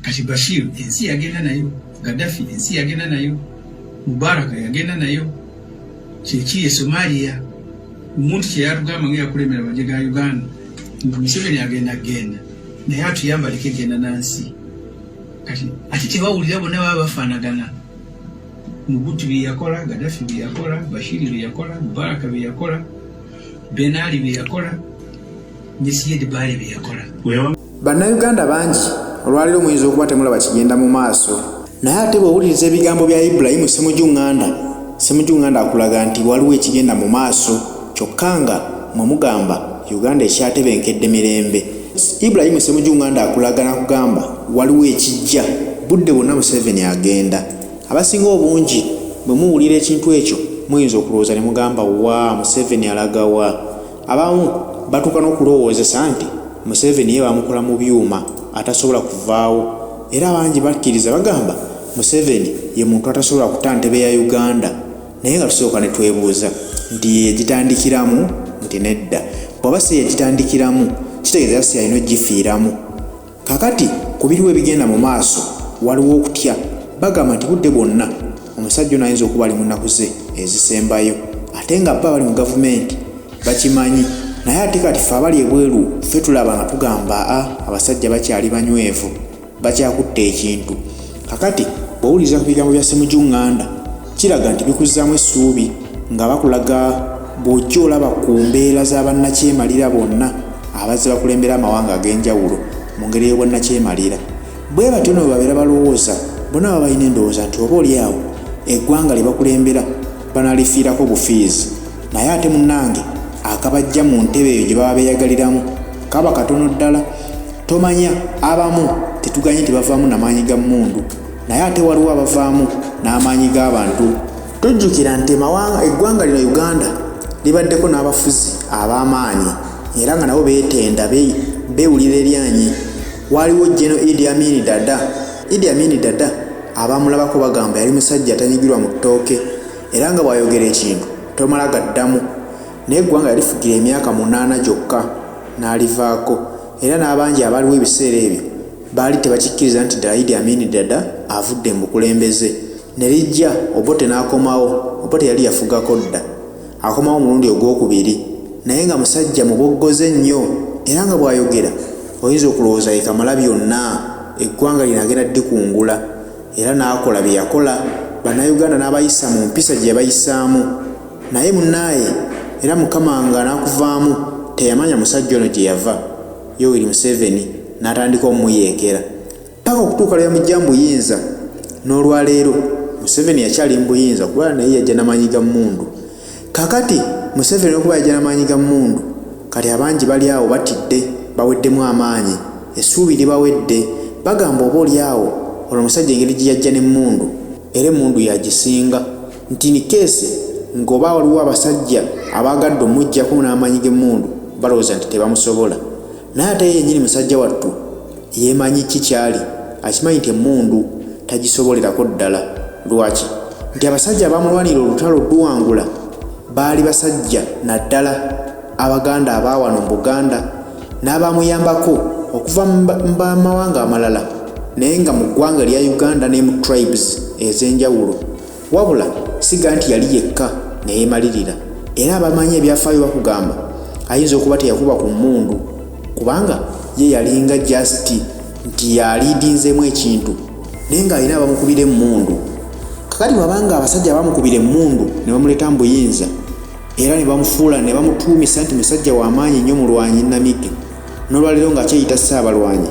Kati Bashir ensi yagenda nayo, Gaddafi ensi yagenda nayo, Mubaraka yagenda nayo, kyekiri e Somalia. Omuntu kyeyatugamba nga yakulemera amagye ga Uganda nti Museveni agenda genda naye atuyamba aleke genda nansi. Kati ate tebawulira, bonna baba bafaanagana. Mobutu bye yakola, Gaddafi bye yakola, Bashiri bye yakola, Mubaraka bye yakola, Ben Ali bye yakola ne Siad Barre bye yakola. Bannayuganda bangi olwaleero muyinza okuba temulaba kigenda mu maaso, naye ate bw'owuliriza ebigambo bya Ibrahim Ssemujju Nganda, Ssemujju Nganda akulaga nti waliwo ekigenda mu maaso kyokka nga mwe mugamba Uganda ekyatebenkedde mirembe. Ibrahim Ssemujju Nganda akulaga n'akugamba waliwo ekijja, budde bwonna Museveni agenda. Abasinga obungi bwe muwulira ekintu ekyo muyinza okulowooza ne mugamba wa Museveni alaga wa? Abamu batuuka n'okulowoozesa nti Museveni ye bamukola mu byuma atasobola kuvaawo era abangi bakkiriza bagamba Museveni ye muntu atasobola kuta ntebe ya Uganda naye nga tusooka ne twebuuza nti ye yagitandikiramu nti nedda. Bw'aba si ye yagitandikiramu kitegeeza era si y'alina okugifiiramu. Kaakati ku biriwo ebigenda mu maaso waliwo okutya. Bagamba nti budde bwonna omusajja ono ayinza okuba ali mu nnaku ze ezisembayo ate nga bo abali mu gavumenti bakimanyi naye ate kati ffe abali ebweru ffe tulaba nga tugamba a abasajja bakyali banywevu bakyakutte ekintu. Kakati bw'owuliriza ku bigambo bya Ssemujju Nganda kiraga nti bikuzzaamu essuubi nga bakulaga bw'ojja olaba ku mbeera za bannakyemalira bonna abazze bakulembera amawanga ag'enjawulo mu ngeri y'obwannakyemalira. Bwe batyo no bwe babeera balowooza, bonna baba balina endowooza nti oba oli awo eggwanga lye bakulembera banalifiirako bufiizi. Naye ate munnange akabajja mu ntebe eyo gye baba beeyagaliramu kaba katono ddala. Tomanya abamu tetuganye nti bavaamu na maanyi ga mmundu naye ate waliwo abavaamu n'amaanyi g'abantu. Tujjukira nti eggwanga lino Uganda libaddeko n'abafuzi ab'amaanyi era nga nabo beetenda beewulira eryanyi. Waaliwo General Idi Amin Dada. Idi Amin Dada abamulabako bagamba yali musajja atanyigirwa mu ttooke era nga bw'ayogera ekintu tomala gaddamu. Naye eggwanga yalifugira emyaka munaana gyokka n'alivaako era n'abangi abaaliwo ebiseera ebyo baali tebakikkiriza nti ddala Idi Amin Dada avudde mu bukulembeze. Ne lijja Obote n'akomawo. Obote yali yafugako dda. Akomawo omulundi ogwokubiri naye nga musajja muboggoze nnyo era nga bw'ayogera oyinza okulowooza ye Kamalabyonna, eggwanga lino agenda ddikungula era n'akola bye yakola Bannayuganda n'abayisa mu mpisa gye yabayisaamu. Naye munnaaye era Mukama nga n'akuvaamu teyamanya musajja ono gye yava, Yoweri Museveni n'atandika omuyeekera. Paka okutuuka lwe yamujja mu buyinza n'olwaleero Museveni yakyali mu buyinza kuba naye yajja na maanyi ga mmundu. Kakati Museveni olwokuba yajja na maanyi ga mmundu kati abangi bali awo batidde baweddemu amaanyi essuubi libawedde bagamba oba oli awo ono omusajja engeri gye yajja n'emmundu era emmundu y'agisinga nti in case nga oba waliwo abasajja abaagadde omuggyako n'amaanyi g'emmundu balowooza nti tebamusobola. Naye ate ye yennyini musajja wattu yeemanyi ki ky'ali, akimanyi nti emmundu tagisobolerako ddala. Lwaki? Nti abasajja abaamulwanirira olutalo odduwangula baali basajja naddala Abaganda aba wano mu Buganda n'abaamuyambako okuva mu bamawanga amalala naye nga mu ggwanga erya Uganda ne mu tribes ez'enjawulo. Wabula siga nti yali yekka ne yeemalirira era abamanyi ebyafaayo bakugamba ayinza okuba teyakuba ku mmundu kubanga ye yalinga just nti y'aliidinzeemu ekintu naye ng'alina abamukubira emmundu. Kakati bw'aba nga abasajja baamukubira emmundu ne bamuleeta mu buyinza era ne bamufuula ne bamutuumisa nti musajja wa maanyi nnyo mulwanyi nnamige n'olwaleero ng'akyeyita Ssaabalwanyi,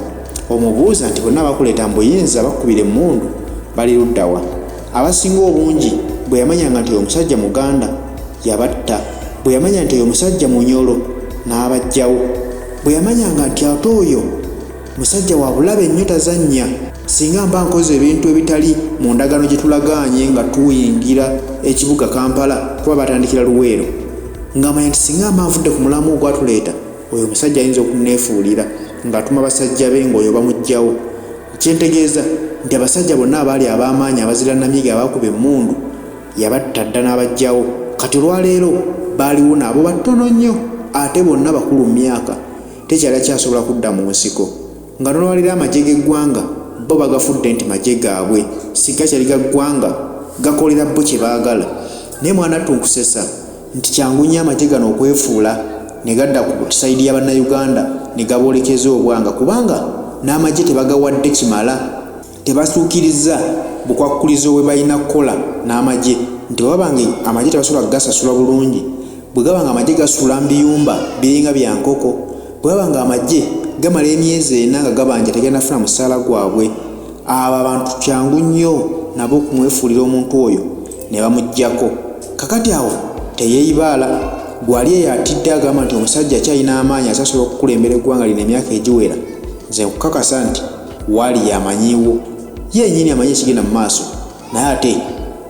omubuuza nti bonna abakuleeta mu buyinza bakukubira emmundu bali ludda wa? Abasinga obungi bwe yamanyanga nti oyo omusajja Muganda yabatta, bwe yamanya nti oyo musajja Munyoro n'abaggyawo, bwe yamanyanga nti ate oyo musajja wa bulabe nnyo tazannya, singa mba nkoze ebintu ebitali mu ndagaano gye tulagaanye nga tuyingira ekibuga Kampala kuba batandikira Luweero, ng'amanya nti singa mba nvudde ku mulamwa ogwatuleeta Oyo omusajja ayinza okunneefuulira ng'atuma basajja be ng'oyo bamuggyawo. Kye ntegeeza nti abasajja bonna abaali ab'amaanyi abazira Namyega abaakuba emmundu yabatta dda n'abaggyawo. Kati olwaleero baaliwo n'abo batono nnyo ate bonna bakulu mu myaka tekyali akyasobola kudda mu nsiko. Nga n'olwaleero amagye g'eggwanga Bo bagafudde nti magye gaabwe, si gakyali ga ggwanga, gakolera bo kye baagala. Naye mwanattu nkusesa nti kyangu nnyo amagye gano okwefuula ne gadda ku sayidi ya Bannayuganda ne gaboolekeza obwanga kubanga n'amagye tebagawadde kimala. Tebatuukirizza bukwakkulizo bwe balina kukola n'amagye nti bwe baba nga amagye tebasobola kugasasula bulungi, bwe gaba nga amagye gasula mu biyumba biringa bya nkoko, bwe baba nga amagye gamala emyezi ena nga gabanja teganafuna musaala gwabwe, abo abantu kyangu nnyo nabo okumwefuulira omuntu oyo ne bamuggyako. Kakati awo teyeeyibaala, gwali eyo atidde agamba nti omusajja akyalina amaanyi akyasobola okukulembera eggwanga lino emyaka egiwera, nze nkukakasa nti waali yamanyiiwo ye yenyini amanyi ekigenda mu maaso naye ate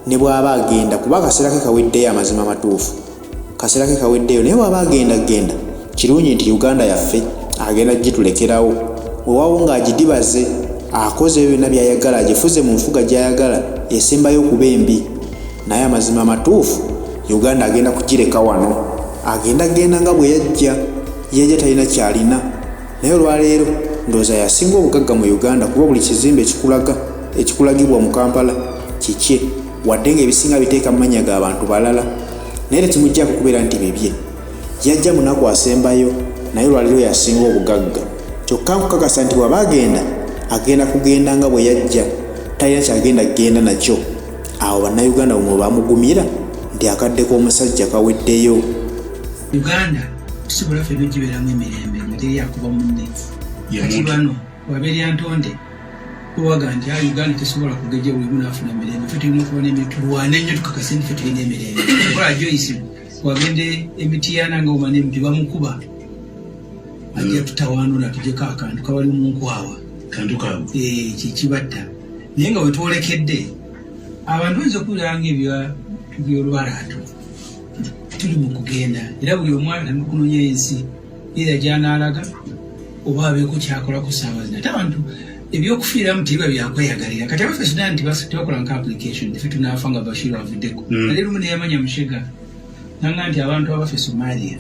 ne bw'aba agenda kuba akaseera ke kaweddeyo, amazima amatuufu kaseera ke kaweddeyo, naye bw'aba agenda genda kirungi nti Uganda yaffe agenda gitulekerawo, weewaawo ng'agidibaze akoze ebyo byonna by'ayagala, agifuze mu nfuga gy'ayagala esembayo okuba embi, naye amazima amatuufu Uganda agenda kugireka wano, agenda genda nga bwe yajja, yajja talina kyalina. Naye olwaleero ndowooza y'asinga obugagga mu Uganda kuba buli kizimbe ekikulaga ekikulagibwa mu Kampala kikye wadde ng'ebisinga abiteeka mu mannya ga bantu balala naye tekimuggyaako kubeera nti bibye. Yajja munaku asembayo naye olwaleero y'asinga obugagga. Kyokka nkukakasa nti bw'aba agenda, agenda kugenda nga bwe yajja talina ky'agenda kugenda nakyo. Awo Bannayuganda mwe bamugumira nti akadde k'omusajja kaweddeyo. Uganda tusobola ffenna ogibeeramu emirembe nga teri akuba munne. Kati bano waberyantonde kuwaga nti ah, Uganda tesobola kugejja buli omu naafuna mirembe, ffe tulina okuba n'emirembe, tulwane nnyo tukakase nti ffe tulina emirembe. Kola Joyce wagende emitiyana nga omanya emiti bamukuba ajja tutawaanula tujeko akantu kabali mu nkwawa kantu kaabwe eh, kikibatta naye nga wetwolekedde abantu bayinza okuwulira nga ebyolubalaatu tuli mu kugenda era buli omu atandika kunoonya ensi era gy'anaalaga oba abeeko kyakola ku ssaawa zino. Ate abantu ebyokufiiramu tebiba byakweyagalira. Kati abaffe Sudan tebakola nka application ffe tunaafa nga Bashir avuddeko. Nali lumu neyamanya Mushega nanga nti abantu abaffe Somalia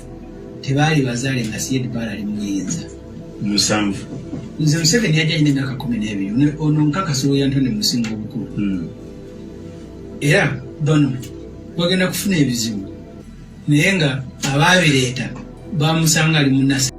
tebaali bazaale nga Siad Barre ali muyinza. 7. Nze Museveni yajja alina emyaka 12, ono nkakasa oyo Antonio musinga obukulu. Era bano bagenda kufuna ebizibu naye nga abaabireeta bamusanga ali mu nasa.